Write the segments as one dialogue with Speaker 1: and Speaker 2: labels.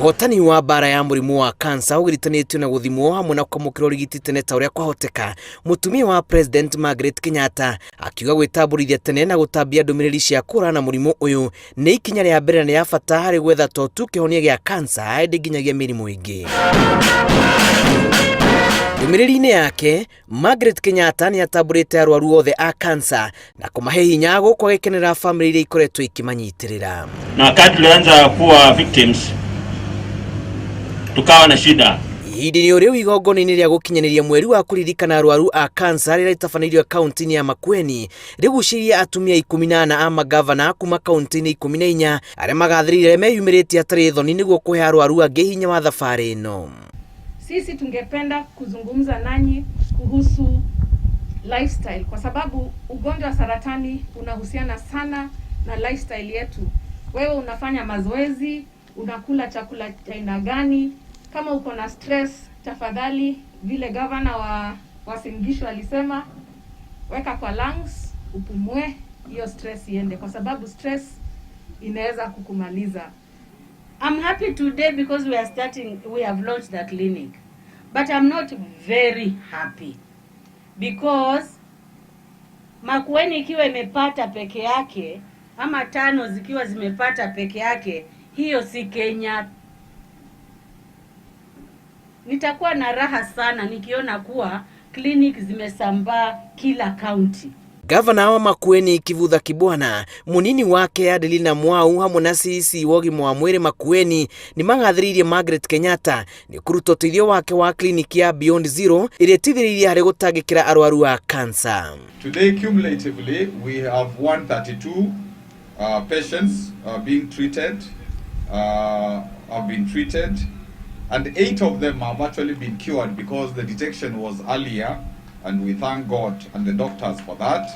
Speaker 1: Ũhotani wa mbara ya mũrimũ wa kansa ũgiritanĩtio na gũthimwo hamwe na kwamũkĩra ũrigiti tene ta ũrĩa kwahoteka. Mũtumia wa President Margaret Kenyatta akiuga gwĩtambũrithia tene na gũtambia ndũmĩrĩri cia kũhũrana na mũrimũ ũyũ nĩ ikinya rĩa mbere na rĩa bata harĩ gwetha to tu kĩhonia gĩa kansa ĩndĩ nginyagia mĩrimũ ĩngĩ. Ndũmĩrĩri-inĩ yake, Margaret Kenyatta nĩ atambũrĩte arwaru othe a kansa na kũmahe hinya gũkũ agĩkenera bamĩrĩ iria ikoretwo ikĩmanyitĩrĩra.
Speaker 2: Na wakati tulianza kuwa victims tukawa na shida.
Speaker 1: Ihinda-inĩ o rĩu, igongona-inĩ rĩa gũkinyanĩria mweri wa kũririkana arwaru a kansa rĩrĩa rĩtabanĩirio kaunti-inĩ ya Makueni, rĩgucĩrĩirie atumia 14 a magavana kuma kaunti-inĩ 14 arĩa magathĩrĩirie arĩa meyumĩrĩtie hatarĩ thoni nĩguo kũhe arwaru angĩ hinya wa thabarĩ ĩno.
Speaker 3: Sisi tungependa kuzungumza nanyi kuhusu lifestyle kwa sababu ugonjwa wa saratani unahusiana sana na lifestyle yetu. Wewe unafanya mazoezi, unakula chakula cha aina gani? Kama uko na stress, tafadhali, vile gavana wa Uasin Gishu alisema, weka kwa lungs, upumue, hiyo stress iende, kwa sababu stress inaweza kukumaliza.
Speaker 4: I'm happy today because we are starting, we have launched the clinic. But I'm not very happy because Makueni ikiwa imepata peke yake ama tano zikiwa zimepata peke yake, hiyo si Kenya. Nitakuwa na raha sana nikiona kuwa clinic zimesambaa kila county.
Speaker 1: Gavana wa Makueni Kivutha Kibwana, munini wake Adelina Mwau hamwe na CEC wa ũgima wa mwĩrĩ Makueni nĩ magathĩrĩirie Margaret Kenyatta nĩ kũruta ũteithio wake wa kliniki ya Beyond Zero ĩrĩa ĩteithĩrĩirie harĩ gũtangĩkĩra arwaru a kansa.
Speaker 5: Today, cumulatively, we have 132 patients being treated, have been treated, and eight of them have actually been cured because the detection was earlier, and we thank God and the doctors for that.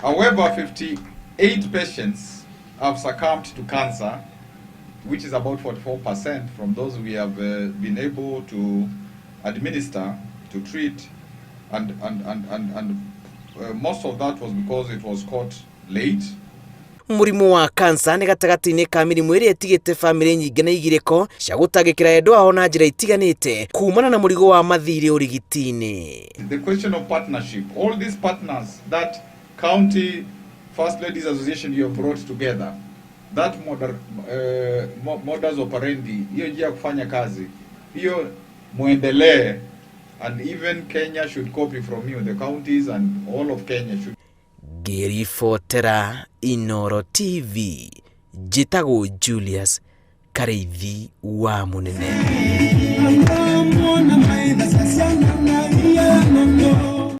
Speaker 5: However, 58 patients have succumbed to cancer, which is about 44% from those we have been able to administer, to treat, and most of that was because it was caught late.
Speaker 1: Mũrimũ wa kansa nĩ gatagatĩ-inĩ ka mĩrimũ ĩrĩa ĩtigĩte bamĩrĩ nyingĩ na igirĩko cia gũtangĩkĩra endwa ao na njĩra itiganĩte kumana na mũrigo wa mathirĩ ũrigiti-inĩ.
Speaker 5: The question of partnership, all these partners that County First Ladies Association you have brought together, that modus operandi, hiyo njia ya kufanya kazi, hiyo muendelee, and even Kenya should copy from you, the counties and all of Kenya should.
Speaker 1: Ngĩribotera Inoro TV, njĩtagwo Julius Karĩithi wa Mũnene.